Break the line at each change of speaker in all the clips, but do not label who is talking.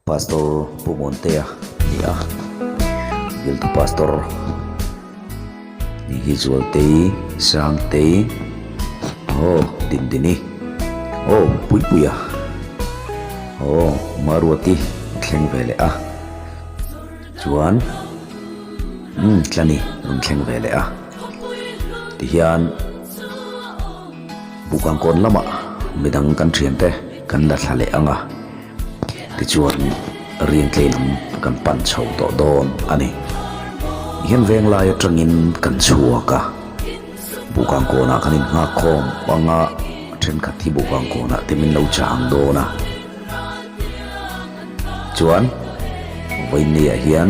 Pastor Pu Muantea a ni a, Bialtu Pastor nih hi Zualtei, Sangtei, aw Dindini, aw Puipuia, aw Maruati a thleng ve leh a, chuan umm Tlani rawn thleng ve leh a, tihian. Bukangkawn lamah midang kan thiante kan la thla leh ang a, tichuan Riangtlei lam kan pan chho tawh dawn a ni. Hian venglai atangin kan chhuak a, Bukangkawnah kan innghak khawm ang a, thenkhat hi Bukangkawnah te min lo chang dawn a. Chuan vawiinniah hian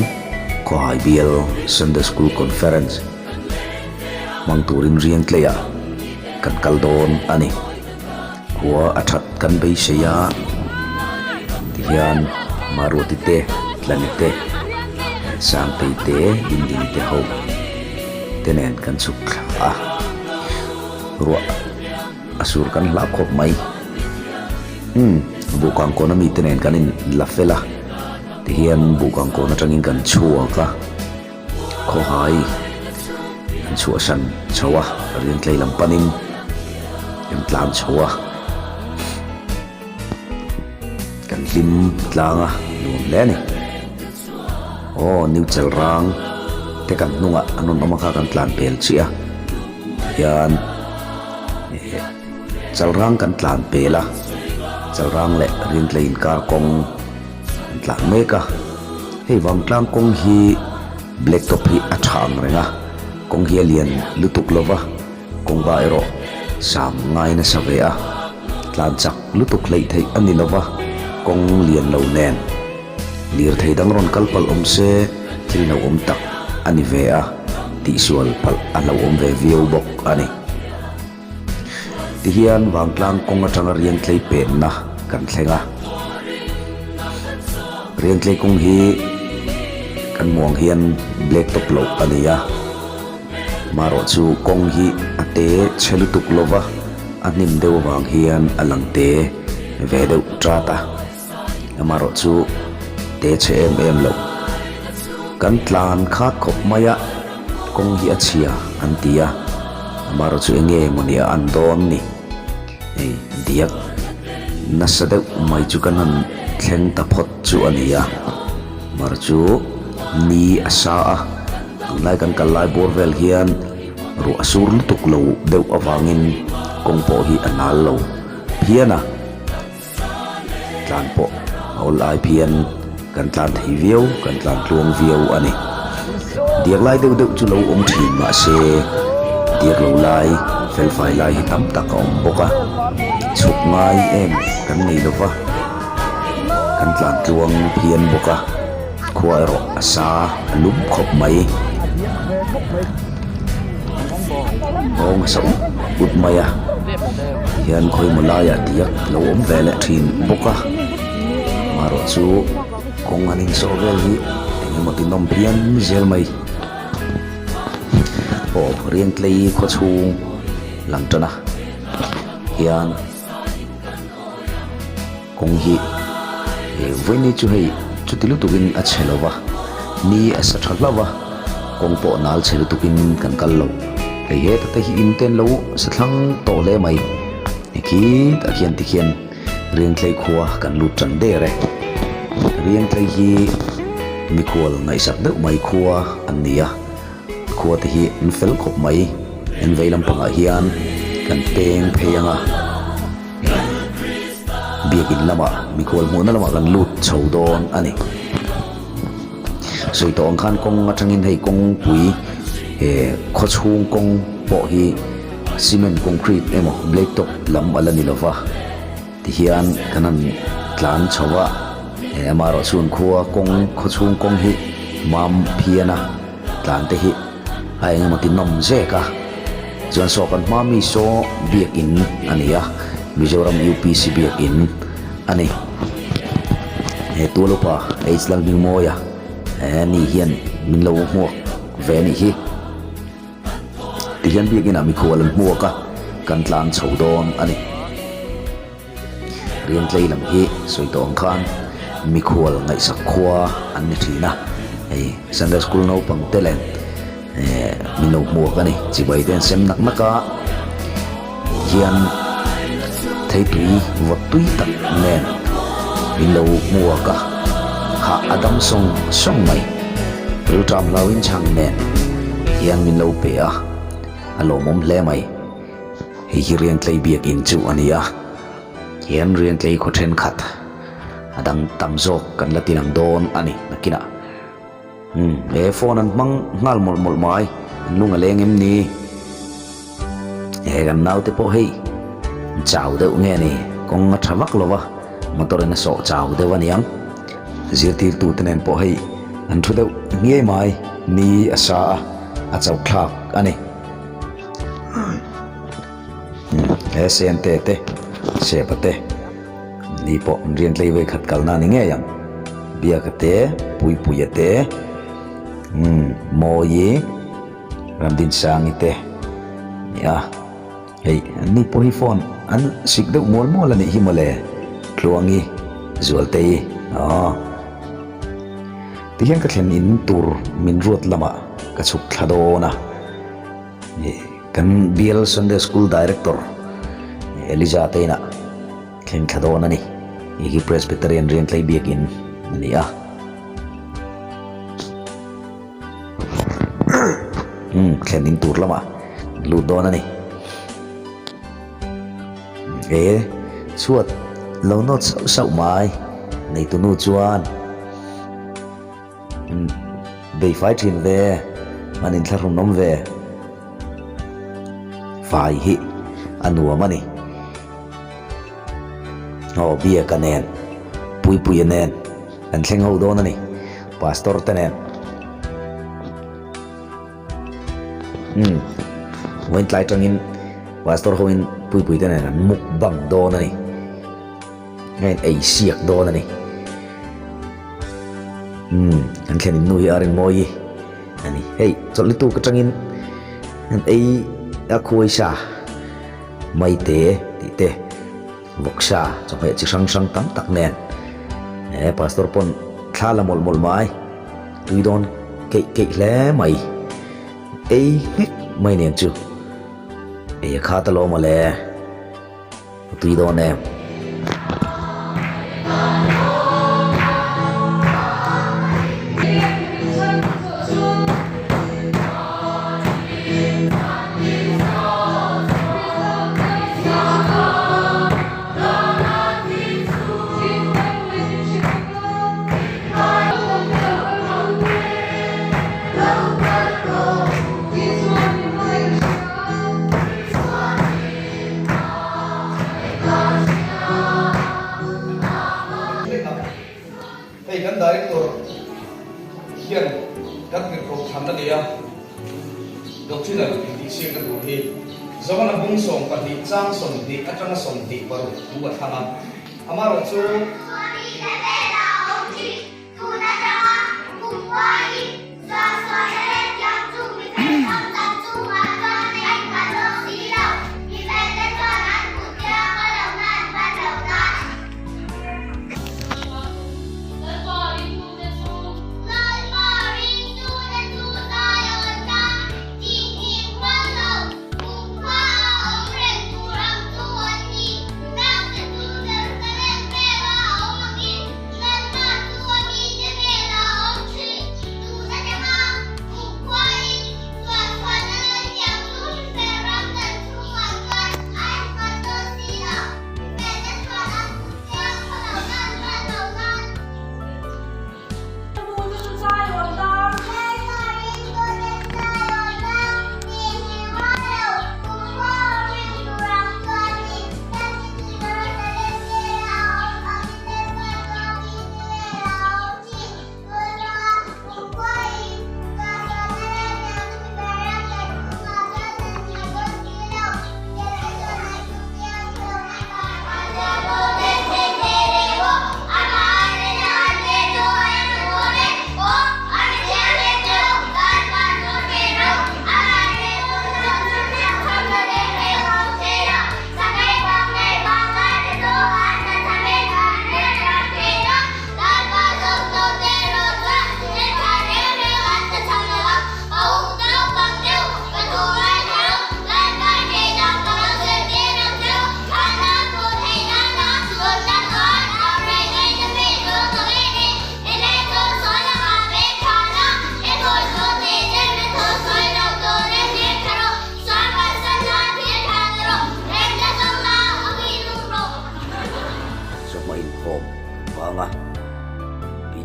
Khawhai Bial Sunday School Conference hmang turin Riangtleiah kan kal dawn a ni. Khua a that kan beisei a, tihian Maruati te, Tlani te, Sangtei te, Dindini te ho te nen kan chhuk thla a, ruah A sur kan hlah khawp mai. Umm, Buhkangkawn ami te nen kan in la fel a, tihian Buhkangkawn atangin kan chhuak a, khawhai kan chhuahsan chho a, Riangtlei lam panin kan tlan chho a, kan hlim tlang a, nuam hle a ni. Aw, New Chelrang te kan hnungah an rawn awm a kha kan tlan pel chiah a, tihian Chalrang kan tlan pel a, Chalrang leh Rintlei inkar kawng an tlan mek a, hei Vangtlang kawng hi Black Top hi a tha ang reng a, kawng hi a lian lutuk lo va, kawngka erawh sam ngai nasa ve a, tlan chak lutuk hleih theih a ni lo va, kawng lian lo nen. Lirthei dang rawn kal palh awm se thil hlauhawm tak a ni ve a, tihsual palh a hlauhawm ve viau bawk a ni. Tihian Vangtlang kawng atanga Riangtlei penna kan thleng a, Riangtlei kawng hi kan hmuh ang hian black top loh a ni a, marawh chu kawng hi a te chhe lutuk lova a hnim deuh avang hian a lang te ve deuh tat a. Amaherawh chu te chhe em em lo. Kan tlan khat khawp mai a, kawng hi a chhia an ti a, amaherawh chu eng nge mawni a an dawn ni. Hei diak nasa deuh mai chu kan han thleng ta phawt chu a ni a, amaherawh chu ni a sa a, tunlai kan kal lai bawr vel hian ruah a sur lutuk lo deuh avangin kawng pawh hi a nal lo phian a. Tlan pawh a awl ai phian kan tlan thei viau, kan tlan tluang viau a ni. Diak lai deuh deuh chu lo awm thin mahse diak lo lai fel fai lai hi tam tak a awm bawk a, chhuk ngai em kan nei lo va, kan tlan tluang phian bawk a, khua erawh a sa a lum khawp mai. Nghawng a sa ut ut mai a hian khawimaw laiah diak lo awm ve leh thin bawk a marawh chu kawng an insawh vel hi eng emaw ti nawm phian zel mai aw Riangtlei khaw chhung lang tan a hian. Kawng hi eh vawiin chu hei chuti lutukin a chhe lo va, ni a sa tha hlauh va, kawng pawh nal chhe lutukin kan kal lo. Hei heta te hi in ten lo sa thlang tawh hle mai. Khitah khian tikhian Riangtlei khua kan lut tan der e. Riangtlei hi mikhual ngaihsak deuh mai khua an ni a, khua te hi an fel khawp mai. An vei lampangah hian kan peng phei ang a. Biakin lamah mikhual hmuhna lamah kan lut chho dawn a ni. Sawi tawh ang khan kawng atangin hei kawngpui eh khawchhung kawng pawh hi cement concrete emaw black top lam a la ni lova tihian kan han tlan chho a eh amaherawhchu khua kawng khawchhung kawng hi mam phian a tlan te hi a eng emaw ti nawm zek a chuan saw kan hma mi saw biakin a ni a Mizoram UPC biakin a ni he tualupa H Lalhmingmawia he ni hian min lo hmuak ve a nih hi tihian biakin ah mikhual an hmuak a kan tlan chho dawn a ni. Riangtlei lam hi sawi tawh ang khan mikhual ngaihsak khua an ni thin a, hei Sunday School naupang te len min lo hmuak a ni. Chibai te an sem nak nak a, hian theitui vawt tui tak nen min lo hmuak a, hah a dam sawng sawng mai. Rilṭam hlauhin chhang nen hian min lo pe a, a lawmawm hle mai. Hei hi Riantlei biakinn chu a ni a, hian Riantlei khaw thenkhat a dang tam zawk kan la ti lang dawn a ni nakinah. Umm he phone an hmang nghal mawlh mawlh mai, an lung a leng em ni? He kan naute pawh hei chau deuh nge ni, kawng a tha vak lo va, motor in a sawh chau deuh a niang. Zirtirtute nen pawh hei an thu deuh ngei mai, ni a sa a, a chauh thlak a ni. He Sente te, Sepa te, ni pawh an rian tlei vei khat kalna a ni ngei ang. Biaka te, Puipuia te, umm Mawi, Ramdinsangi te nia. Hei an ni pawh hi phone an sik deuh mual mual a nih hi mawle, Tluangi, Zualtei aw. Tihian ka thlen in tur min ruat lamah ka chhuk thla dawn a. Kan Bial Sunday School Director Eliza te inah thleng thla dawn a ni. Hei hi Presbyterian Riantlei Biakin a ni a. Umm thlen in tur lamah lut dawn a ni. E chhuat lo nawt sauh sauh mai neitu nu chuan. Bei fai thin ve, an inthlahrun awm ve. Fai hi a nuam a ni. Aw Biaka nen, Puipuia nen an thleng ho dawn a ni, Pastor te nen. Umm, vawiin tlai tangin Pastor hoin Puipuia te nen an mukbang dawn a ni. A in ei siak dawn a ni. Umm, an thlen in nu hi a ring mawi a ni. Hei, chawlh lutuk atangin an ei a khuai sa maite tih te vawksa chawhmeh chi hrang hrang tam tak nen he pastor pawn thla la mawlh mawlh mai tui dawn keih keih hle mai ei nghek mai nen chu ei a khat alawm awle. A tui dawn em?
Hei kan director hian kan tirhkoh thlan a nei a, doctrinal intihsiakna tur hi Zohana bung 12 chang 20 atanga 26 thu a thlang a, amaherawhchu.
Tun atanga kum uaiin suahsuahna leh tiang chu mifel tham tak chungah chuan a innghat dawn si lo. Mifelte chuan an kut tiang a lohna an hman lo nan.
Lalpa ringtute chu.
Lalpa ringtute chu Zion tang tihhnih hman lo, kum khua a awm reng tur ang chu an ni. Tlangte chu Jerusalem vela a awm ang.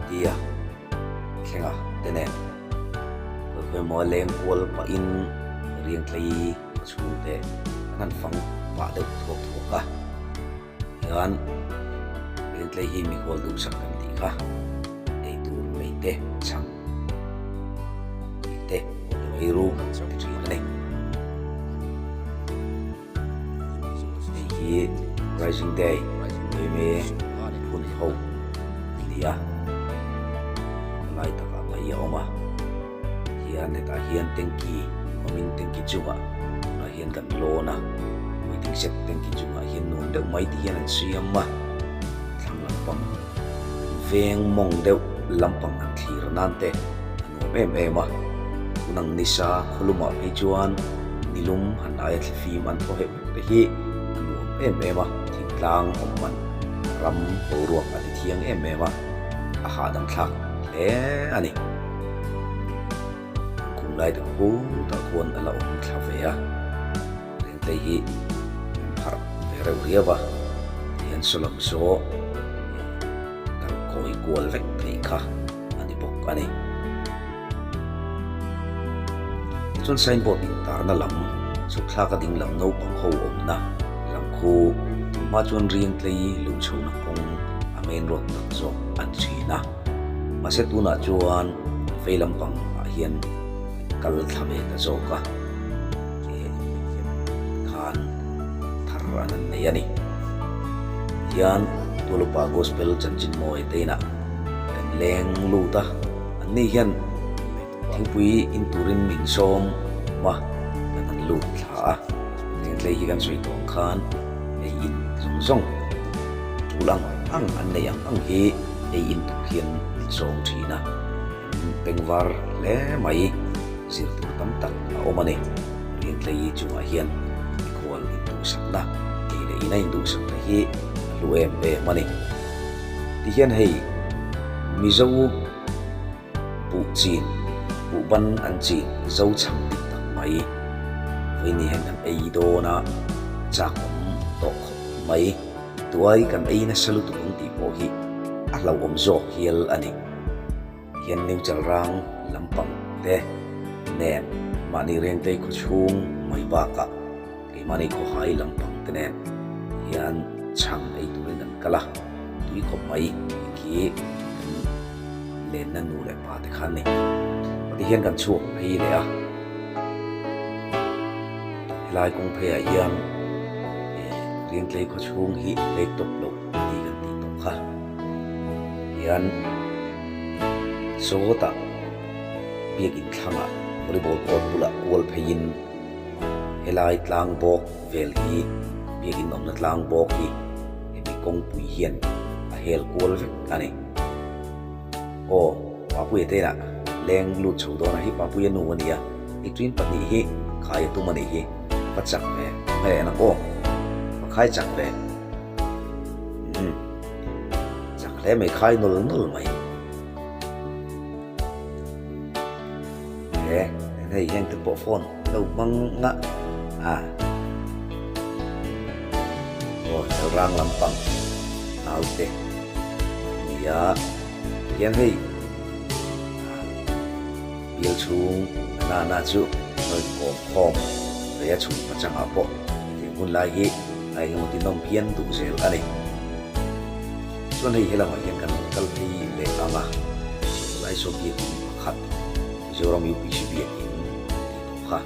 Mawitea thlenga te nen khawi khawi emaw leng kual pahin riangtlei khaw chhungte an han fang pah deuh thuak thuak a. Hian riangtlei hi mikhual duhsak kan tih kha eitur nei te chhang nei te lo ei ru ti thin a ni. Hei hi Rising Day yma phun ho a ni a, khawlai takah mai a awm a, hian hetah hian tanky awmin tanky chungah tunah hian kan lawn a, waiting shed tanky chungah hian nuam deuh mai ti hian an siam a, thlang lampang veng mawng deuh lampang an thlir nan te. Nuam em em a, tunang nisa khawlumah phei chuan nilum han aia thlifim an thaw heuh heuh te hi a nuam em em a, thingtlang awm man ram boruak a ti thiang em em a, a hahdam thlak hle a ni. Kum lai deuh hutah khuan a la awm thla ve a, Rengtlei hi an pharh ve reuh riau a, tihian saw lam saw kal kawi kual vek theih kha. a ni bawk a ni. Tichuan signboard intarna lam chhuk thlak a ding lam naupang ho awmna lam khu tunhma chuan Riangtlei luh chhohna kawng a main road tak zawk a ni thin a. Mahse tunah chuan vei lampang ah hian kal thla ve ta zawk a khan thar an han nei a ni. Tihian Tualupa Gospel chanchin mawi te inah Kan leng lut a, an ni hian thingpui in turin min sawm a, kan han lut thla a. Lengtlei hi kan sawi tawh ang khan ei in zawng zawng tul ang ang an nei ang ang hi ei in tur hian min sawm thin a, kan pengvar hle mai zir tur tam tak a awm a ni. Lengtlei chungah hian mikhual induhsakna ei leh ina induhsakna hi a hlu em em a ni. Tihian hei Mizo buh chin, buh ban an chin zo chhang dik tak mai. Vawiin hian kan ei dawn a, chak awm tawh khawp mai. Tuai kan ei nasa lutuk ang tih pawh hi a hlauhawm zawk hial a ni. Hian New Chalrang lampang te nen mahni Rengtei khawchhung mai bakah keimahni khawhai lampang te nen hian chhang ei turin an kal a, tui khawp mai tih khi kan lenna nu leh pa te kha a ni. Ti hian kan chhuak phei leh a, helai kawng pheiah hian Rengtlei khawchhung hi lek tawp loh a ni kan tih tawh kha. Hian sawtah biakin thlangah volleyball court bulah kual pheiin helai tlang bawk vel hi biakin awmna tlang bawk hi hemi kawngpui hian a hel kual vek a ni. Aw Papuia te inah leng lut chho dawn a hi Papuia nu a ni a, electric pahnih hi khai a tum a nih hi va chak ve nge en ang aw va khai chak ve. Umm. Chak hle mai khai nawl nawl mai. He hei heng te pawh phone lo hmang a a aw chalrang lampang naute nia hian hei bial chhung a nana chu an rawn kawm khawm ve a chhun pachangah pawh hetiang hun lai hi a engemaw ti nawm phian duh zel a ni. Chuan hei helamah hian kan kal phei leh ang a, Sawtalai saw biakin pakhat Mizoram UPC biakin kan tih tawh kha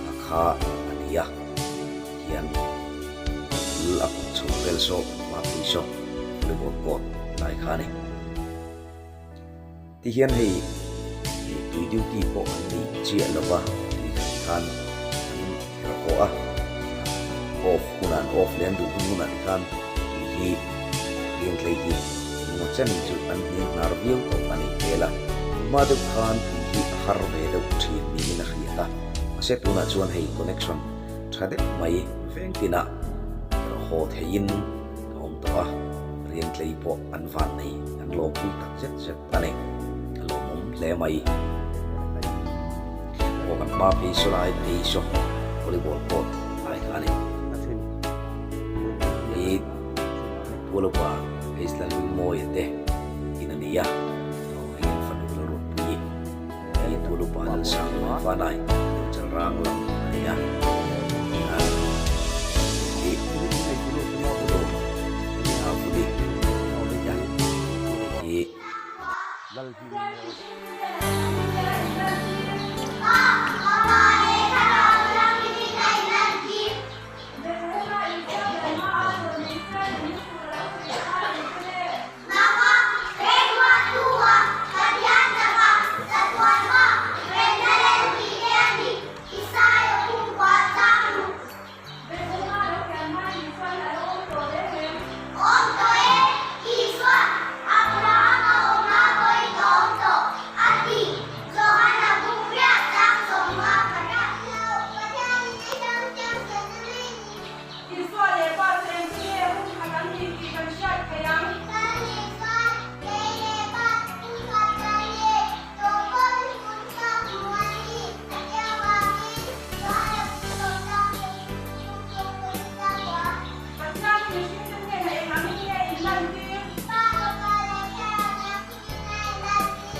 a kha a ni a, hian bul a kawt chho vel saw Mapui saw volleyball court lai kha a ni. Ti hian hei tui duty pawh an ni chiah lo va, tui khat khan an kher haw a, off hunah an off leh an duh hun hunah ti khan tui hi Riangtlei hi engemaw chen chu an hniang hnar viau tawh a nih hmel a, hma deuh khan tui hi a har ve deuh thin niin a hriat a, mahse tunah chuan hei connection tha deuh mai veng tinah kher haw theiin a awm tawh a, Riangtlei pawh an van nei an lawmpui tak zet zet a ni. A lawmawm hle mai. Aw kan hma phei saw lai phei saw volleyball court lai kha a ni. Hi Tualupa Hazel Lalhmingmawia te in a ni a. Upa Lalsangluai Vanai Chalrang lam a ni a, tihian hi Pulu a Vuli a ni a, hei hi.
Isua leh Pa chu engtin nge hun khat an ni tih kan hriat theih ang?
Kan Isua, kei leh Pa chu hun khat kan ni. Tawngkaw hi hun chhuak hmu a ni. A tia vangin Johana bung sawmtlang bung sawmpahnih tlangkua.
Pathian hi mihringte hnenah eng angin nge in lantir?
Pa, Fapa leh Thlarau Thianghlimin a in lantir.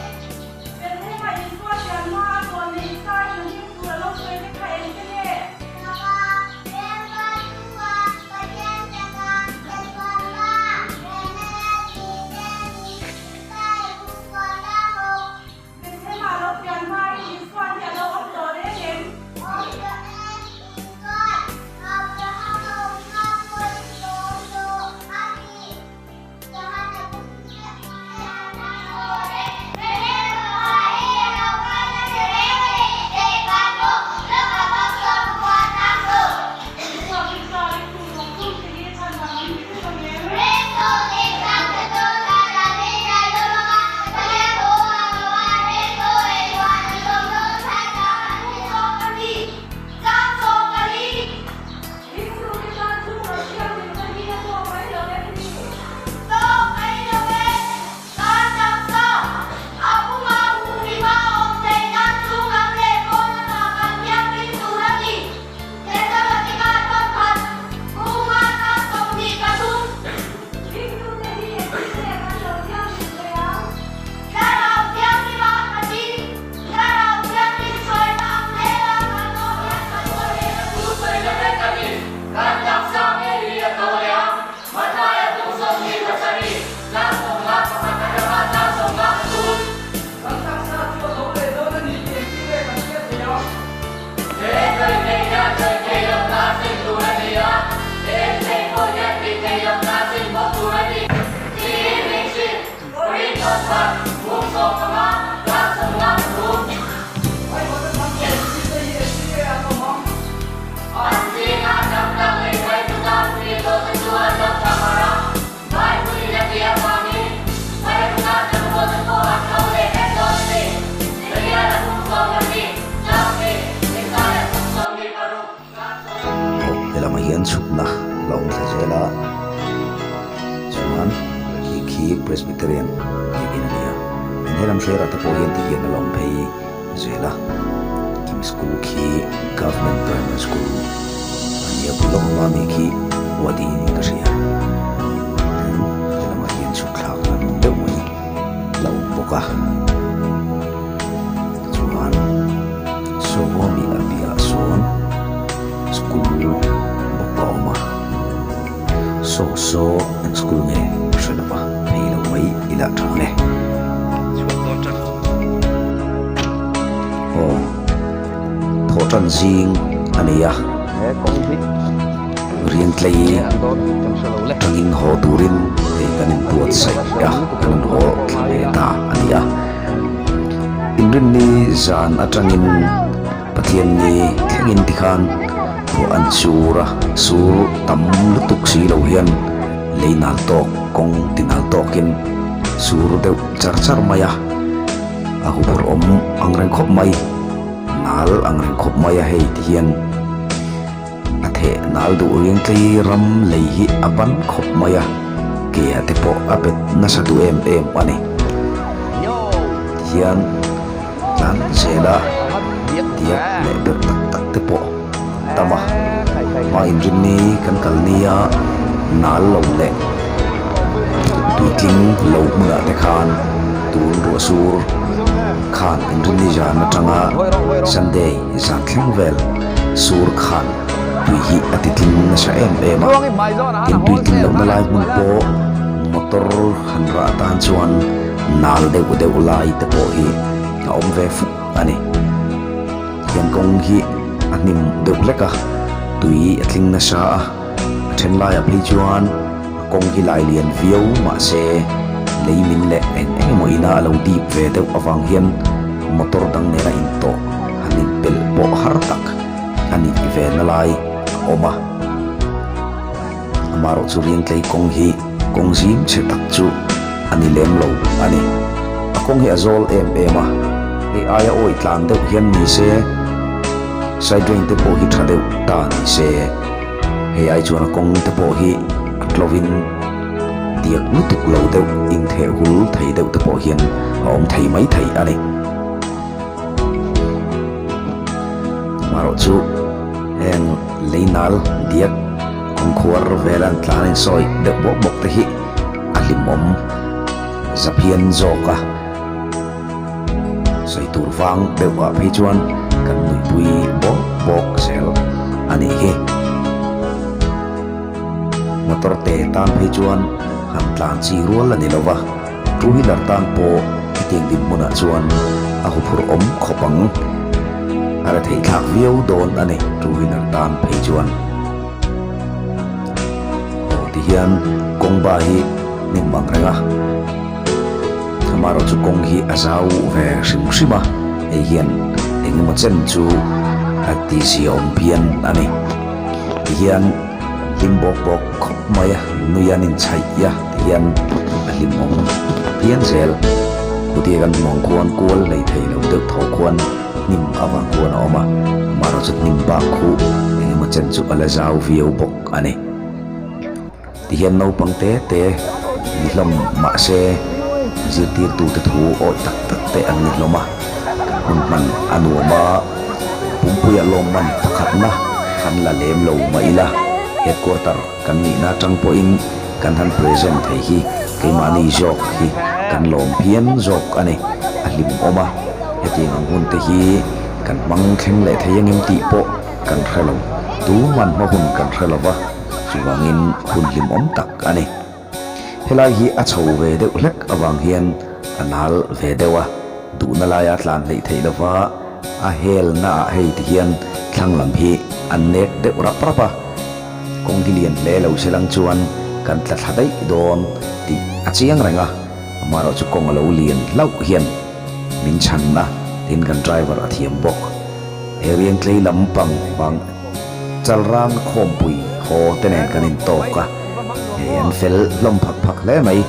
Bethlehem-ah Isua pianhma a tawn leh Isai nunhim tur a lo sawi te kha engte nge?
Fapa, Rempa chunga Pathian chaka Chatuan Pa, Remna leh Tihte a ni, Isai bungkuah tlang ho.
Bethlehem-ah lo pianhmain Isua hi a lo awm tawh reng em?
Awm tawh e, Isua'n Abraham a awm hma pawhin ka awm tawh a ti. Tawk mai lo e, kan taksa a puma humhima awm theih nan chung lam leh pawn lamah kan thianghlim tur a ni. Thesalonika thawnkhat bunga chang 23.
Ringtute hi engtin nge kan lo thianghlim thei ang?
Thlarau thianghlima khatin Thlarau thianghlim hruaina ang zela kan awm hian kan aw leh a
Thu sawina vek a ni. Kan taksa nge hi a tho leh a, Hmanlai a tum 27, tlang sawmnga pakhat atanga tlang sawmnga pathum.
Kan taksa chu a tho leh dawn a ni tih engtin nge kan hriat theih ang?
He chawi theih hian chawi theih lohna a hrin tur a ni a, eng thei pawh hian tih theih lohna a hrin bawk tur a ni. Tiin min hrilh, Korinthos khat, bung 15, tlang 53.
Haihawt a chang tawh mihringte hi engtin nge an awm ang?
An zinga tam tak leh hruaitu tan Rilru-te chu an lo thang har a, Bible-in a tih avangin Hruaitu tan Rilru-te pawh an tho leh vek dawn a ni. Daniel-a kum 12, Chang hnih, Isaiah kum 26, Chang sawm.
Aw, helamah hian chhukna la awm thla zel a, chuan khi khi Presbyterian biakinn a ni a, tin helam thlerah te pawh hian tihian a la awm phei. Zel a, Kim School khi Government Primary School a nia bul a awm a mi khi Wadi niin ka hria. Tin, helamah hian chhuk thlak na nuam deuh mai la awm bawk a. Tichuan, saw mi a piahah sawn school bawk a awm a. Saw saw eng school nge ka hre lova phei lo mai ila tha le.
Chhuak dawn tan.
Aw thawh tan zing a nei a.
He kawng hi
Riantlei
nge an dawn kan hre lo le.
Tangin haw turin hei kan inbuatsaih a kan in haw thla ve ta a ni a. Inrinni zan atangin Pathianni thlengin tikhan ruah an sur a, sur tam lutuk si lo hian lei nal tawk, kawng ti nal tawkin sur deuh char char mai a, a huphurh awm ang reng khawp mai, nal ang reng khawp mai a hei ti hian a theh nal duh riang tlei ram lei hi a ban khawp mai a, ke ah te pawh a bet nasa duh em em a ni. Tihian tlan zel a, diak leh berh tak tak te pawh an tam a, hma inrinni kan kal nia nal lo leh tuitling lo hmunah te khan. Tun ruah sur khan Inrinni zan atanga Sunday zan thleng vel sur khan tui hi a ti tling nasa em em a. Tin tui tlin lohna lai hmun pawh motor han rah atan chuan nal deuh deuh lai te pawh hi a awm ve fuk a ni. Hian kawng hi a hnim deuh hlek a, tui a tling nasa a, a then laiah phei chuan a kawng hi lai lian viau mahse lei min leh eng eng emaw ina a lo dip ve deuh avang hian motor dang nena intawh han inpelh pawh har tak a nih ve na lai a awm a. Amaherawh chu Riangtlei kawng hi kawng zim chhe tak chu a ni lem lo a ni. A kawng hi a zawl em em a, hei aia awih tlan deuh hian ni se, side drain te pawh hi tha deuh ta ni se, hei ai chuan a kawng te pawh hi a tlovin diak lutuk lo deuh intheh hul thei deuh te pawh hian a awm thei mai thei a ni. Amaherawh chu heng leinal diak kawngkhuar vela an tlan a insawi deuh bawk bawk te hi a hlimawm zaphian zawk a, sawi tur vang deuh ah phei chuan kan nuihpui bawk bawk zel a nih hi. Motor te tan phei chuan han tlan chi rual a ni lo va. Two wheeler tan pawh hetiang dinhmunah chuan a huphurh awm khawp ang. A la theih thlak viau dawn a ni two wheeler tan phei chuan. Aw tihian kawng ba hi hnim ang reng a, amaherawhchu kawng hi a zau ve hrim hrim a, hei hian eng emaw chen chu a tihzia awm phian a ni. Tihian. Hlim bawk bawk khawp mai a, nui an inchhaih a ti hian a hlimawm phian zel. Khutia kan hmuh ang khuan kual hlei thei lo deuh tho khuan hnim avang khuan a awm a, amaherawhchu hnim bak khu eng emaw chen chu a la zau viau bawk a ni. Ti hian naupang te te ni hlawm mahse zirtirtute thu awih tak tak te an ni hlawm a, kan hun hman a nuam a. Pumpuia lawmman pakhatna han la lem lo mah ila, headquarter kan nihna atang pawhin kan han present thei hi keimahni zawk hi kan lawm phian zawk a ni, a hlimawm a, hetiang ang hun te hi kan hmang thleng leh thei angem tih pawh kan hre lo, tuman hma hun kan hre lo va, chuvangin hun hlimawm tak a ni. Helai hi a chho ve deuh hlek avang hian a nal ve deuh a, duhna laia tlan hleih theih lova a helna ah hei ti hian thlang lam hi an nek deuh rap rap a, kawng hi lian hle lo se lang chuan kan tla thla daih dawn tih a chiang reng a, amaherawh chu kawng a lo lian hlauh hian min chhan a, tin kan driver a thiam bawk. He Riangtlei lam pang vang Chalrang khawmpui haw te nen kan intawk a, hei an fel hlawm phak phak hle mai,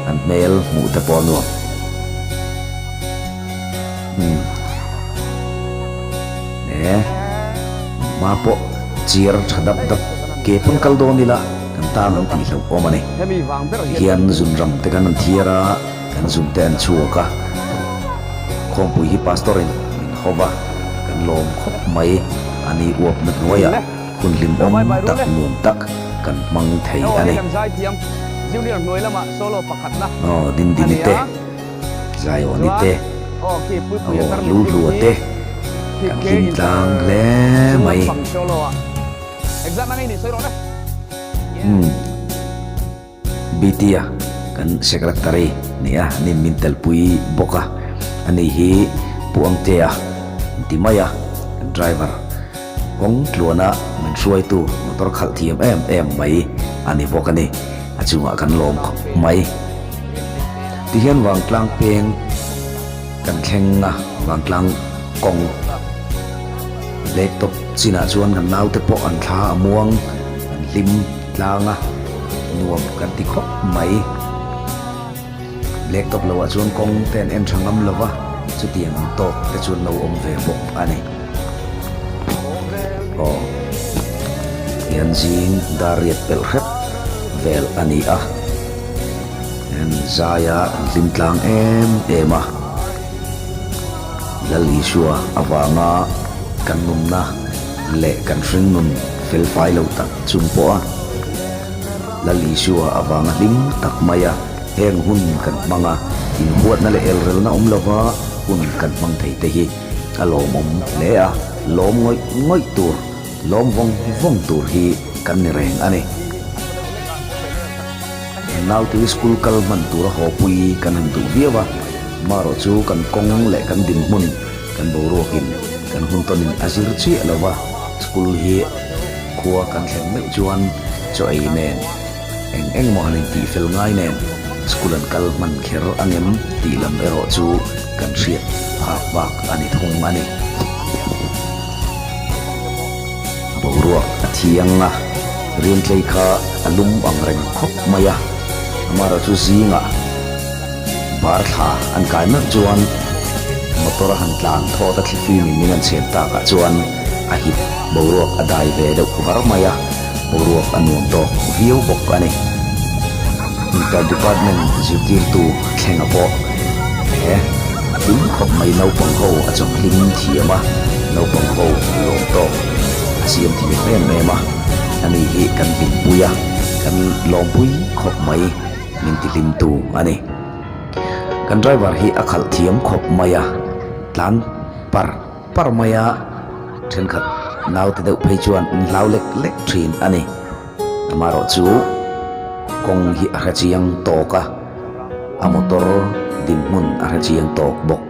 an hmel hmuh te pawh a nuam. Umm e hma pawh chiar tha dap dap ke pawn kal dawn ila kan tan an tih hlauh awm a ni. Tihian zunram te kan an thiar a. Kan zun te an chhuak a, khawmpui hi pastor in min hawp a, kan lawm khawp mai a ni uapna hnuaiah hun hlimawm tak nuam tak kan hmang thei a ni. Aw Dindini te, Zaiawni te, aw Luhlua te kan hlim tlang hle mai. Umm. BT-a kan Secretary ni a, nin min telpui bawk a, ani hi Pu Angtea an ti mai a, kan driver kawng tluana min hruaitu motor khalh thiam em em mai a ni bawk a ni, a chungah kan lawm khawp mai. Tihian Vangtlang peng kan thleng a, Vangtlang kawng leh tawp chinah chuan kan naute pawh an thla a muang, an hlim. Tlang a nuam kan ti khawp mai. Black top loah chuan kawng te an en tha ngam lo va, chutiang ang tawk te chu an lo awm ve bawk a ni. Aw, hian zing dar riat pelh hrep vel a ni a, hian zaia an hlim tlang em em a. Lal Isua avanga kan nunna leh kan hringnun fel fai lo tak chung pawha Lal Isua avanga hlim tak maia heng hun kan hmang a. Inhuatna leh elrelna awm lova hun kan hmang thei te hi a lawmawm hle a, lawm ngawih ngawih tur, lawm vawng vawng tur hi kan ni reng a ni. Naute hi school kal hman tura haw pui kan han duh viau a, marawh chu kan kawng leh kan dinhmun, kan boruakin kan hun tawnin a zir chiah lo va, school hi khua kan thlen meuh chuan chaw ei nen eng eng emaw han intih fel ngai nen school an kal hman kher angem tih lam erawh chu kan hriat phak bak a ni thung a ni. Boruak a thiang a, Rintlei kha a lum ang reng khawp mai a, amaherawh chu zingah bar thla an kai meuh chuan motor a han tlan thawt a thlifim in min han chhen takah chuan a hip boruak a dai ve deuh var mai a, boruak a nuam tawk viau bawk a ni. Inter department zirtirtu thlenga pawh he a hlim khawp mai naupang ho a chawk hlim thiam a, naupang ho lawm tawk a siam thiam em em a, ani hi kan hlimpui a, kan lawmpui khawp mai min ti hlimtu a ni. Kan driver hi a khalh thiam khawp mai a, tlan par par mai a, thenkhat naute deuh phei chuan an hlau lek lek thin a ni. Amaherawh chu kawng hi a hre chiang tawk a, a motor dinhmun a hre chiang tawk bawk.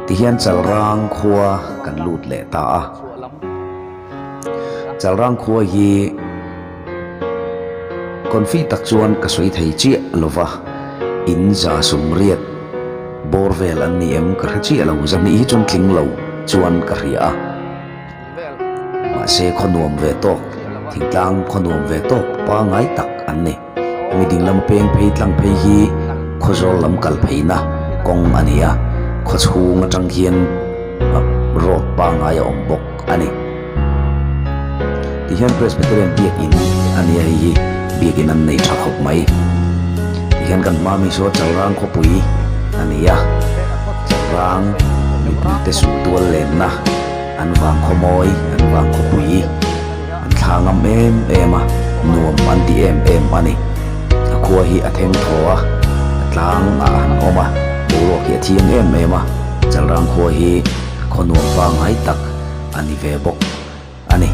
Tihian Chalrang khua kan lut leh ta a. Chalrang khua hi confi tak chuan ka sawi thei chiah lo va, in za sumriat bawr vel an ni em ka hre chiah lo, zahnih hi chuan tling lo chuan ka hria a. Mahse khaw nuam ve tawk, thingtlang khaw nuam ve tawk pangngai tak an ni. Hemi dinglam peng phei tlang phei hi Khawzawl lam kal pheina kawng a ni a, khaw chhung atang hian road pangngai a awm bawk a ni. Tihian Presbyterian biakin a ni a, hei hi biakin an nei tha khawp mai. Tihian kan hma mi saw Chalrang khawpui a ni a, Chalrang mipuite suhtual lenna. An vang khawmawi, an vang khawpui, an thla ngam em em a, nuam an ti em em a ni. A khua hi a theng thaw a, a tlang ah han awm a, boruak hi a thiang em em a, Chalrang khua hi khaw nuam pangngai tak a ni ve bawk a ni.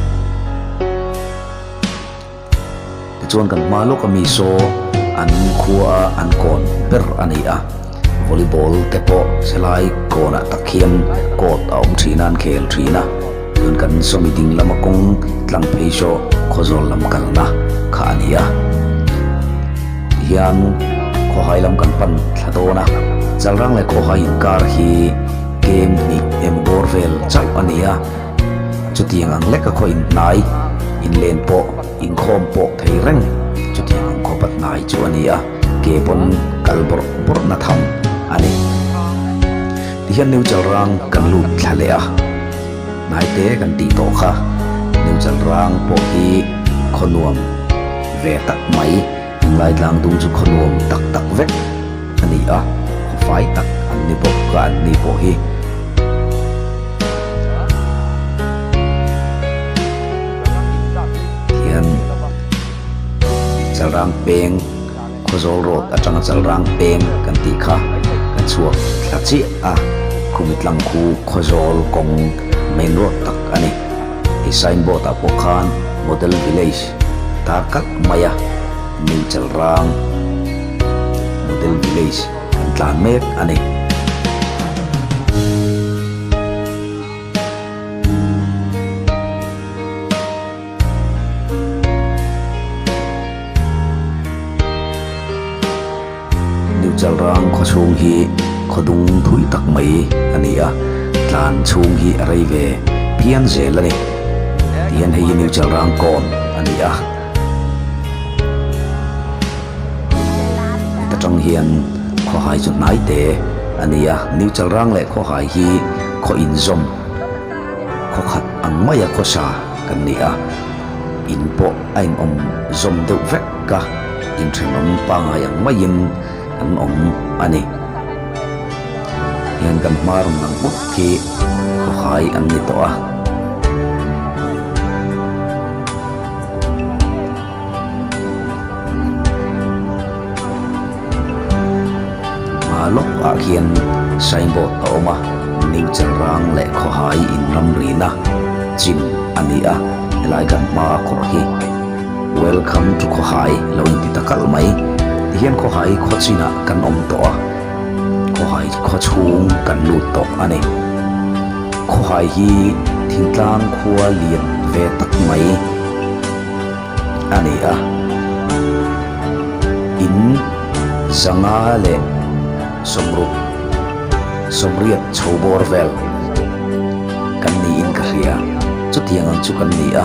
Tichuan kan hma lawk a mi saw an khua a an kawn ber a ni a, volleyball te pawh helai kawnah tak hian court a awm thin a an khel thin a, chuan kan sawmi ding lama kawng tlang phei saw Khawzawl lam kalna kha a ni a. Tihian Khawhai lam kan pan thla dawn a, Chalrang leh Khawhai inkar hi kem hnih emaw bawr vel chauh a ni a. Chutiang ang leka khaw inhnai, inlen pawh, inkhawm pawh thei reng chutiang ang khaw pathnai chu a ni a, ke pawn kal bawrh bawrhna tham a ni. Tihian New Chalrang kan lut thla leh a, hnaite kan tih tawh kha New Chalrang pawh hi khaw nuam ve tak mai, tunlai tlang dung chu khaw nuam tak tak vek a ni a, khaw fai tak an ni bawk a an ni pawh hi. Hian Chalrang peng Khawzawl road atanga Chalrang peng kan tih kha kan chhuak thla chiah a, khumi tlang khu Khawzawl kawng main road tak a ni. Hei sign board ah pawh khan Model Village tar kalh mai a, New Chalrang Model Village kan tlan mek a ni. New Chalrang khaw chhung hi khaw dung thui tak mai a ni a, tlan chhung hi a rei ve phian zel a ni. Tihian hei hi New Chalrang kawn a ni a. Heta tang hian khawhai chu hnai te a ni a, New Chalrang leh khawhai hi khaw inzawm khaw khat ang maia khawsa kan ni a, in pawh a inawm zawm deuh vek a, inthenawm pangngai ang maiin an awm a ni. Hian kan hma rawn lang ut khi khawhai an ni tawh a. lawk ah khian signboard a awm a, New Chalrang leh Khawhai inramrina chin a ni a, helai kan hma a kawr hi Welcome to Khawhai lo inti ta kalh mai. Tihian Khawhai khaw chinah kan awm tawh a, Khawhai khaw chhung kan lut tawh a ni. Khawhai hi thingtlang khua lian ve tak mai a ni a, in zanga leh sawmruk sawmriat chho bawr vel kan niin ka hria. Chutiang ang chu kan ni a,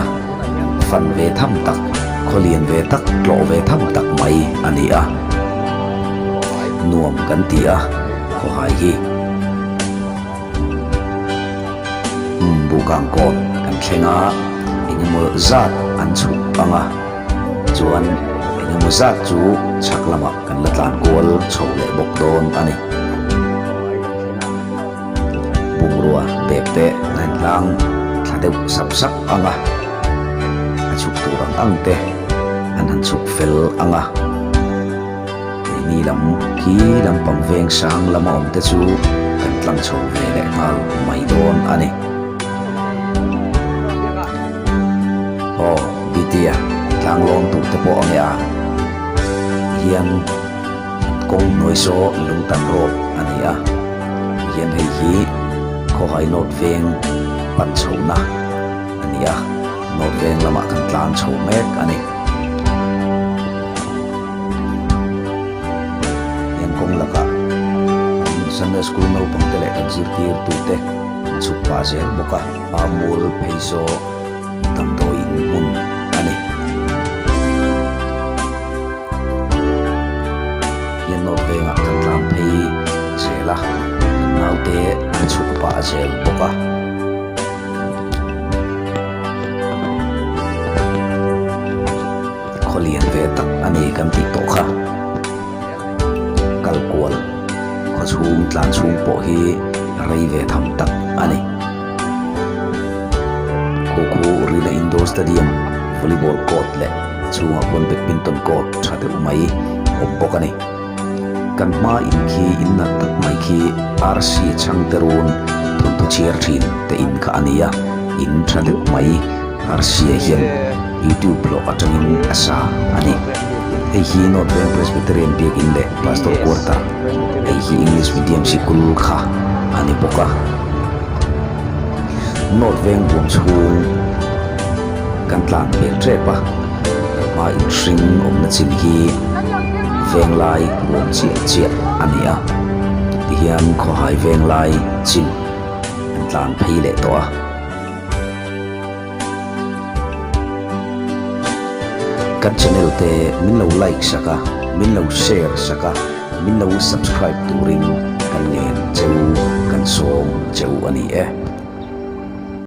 fan ve tham tak, khaw lian ve tak, tlawh ve tham tak mai a ni a, nuam kan ti a, khawhai hi. Umm buhkang kawn kan thleng a, engemaw zat an chhuk ang a, chuan engemaw zat chu chhak lamah kan la tlan kual chho leh bawk dawn a ni. Bungrua bag te an han tlang thla deuh sap sap ang a, a chhuk tur ang ang te an han chhuk fel ang a. Keini lam khi lampang veng sang lama awm te chu kan tlang chho ve leh nghal mai dawn a ni. Aw, Bitia, tlang lawn tur te pawh a nge a? Tihian kawng hnuai saw lungtan road a ni a, tihian hei hi Khawhai North veng pan chhohna a ni a, North veng lamah kan tlan chho mek a ni. Hian kawng lakah kan Sunday School naupang te leh kan zirtirtu te an chhuk pah zel bawk a, Pamul phei saw damdawi in hmun a ni. Hian North vengah kan tlan phei zel a, kan naute an chhuk pah zel bawk a. Khaw lian ve tak a ni kan tih tawh kha. Kal kual khaw chhung tlan chhung pawh hi rei ve tham tak a ni. Khaw khu Rina Indoor Stadium volleyball court leh chhungah khuan badminton court tha deuh mai awm bawk a ni. Kan hma in khi in nalh tak mai khi RC chhangte run thawnthu chhiar thin te in kha a ni a, in tha deuh mai. Arsia hian YouTube hlawh atangin a sa a ni. Hei hi North Veng Presbyterian Biakin leh Pastor Quarter, hei hi English Medium Sikul kha a ni bawk a. North Veng huam chhung kan tlan hmel tep a, kan hma inhring awmna chin hi Venglai huam chiah chiah a ni a. Tihian Khawhai Venglai chin kan tlan phei leh tawh a. Kan channel te min lo like sak a, min lo share sak a, min lo subscribe turin kan ngen cheu, kan sawm cheu a ni e.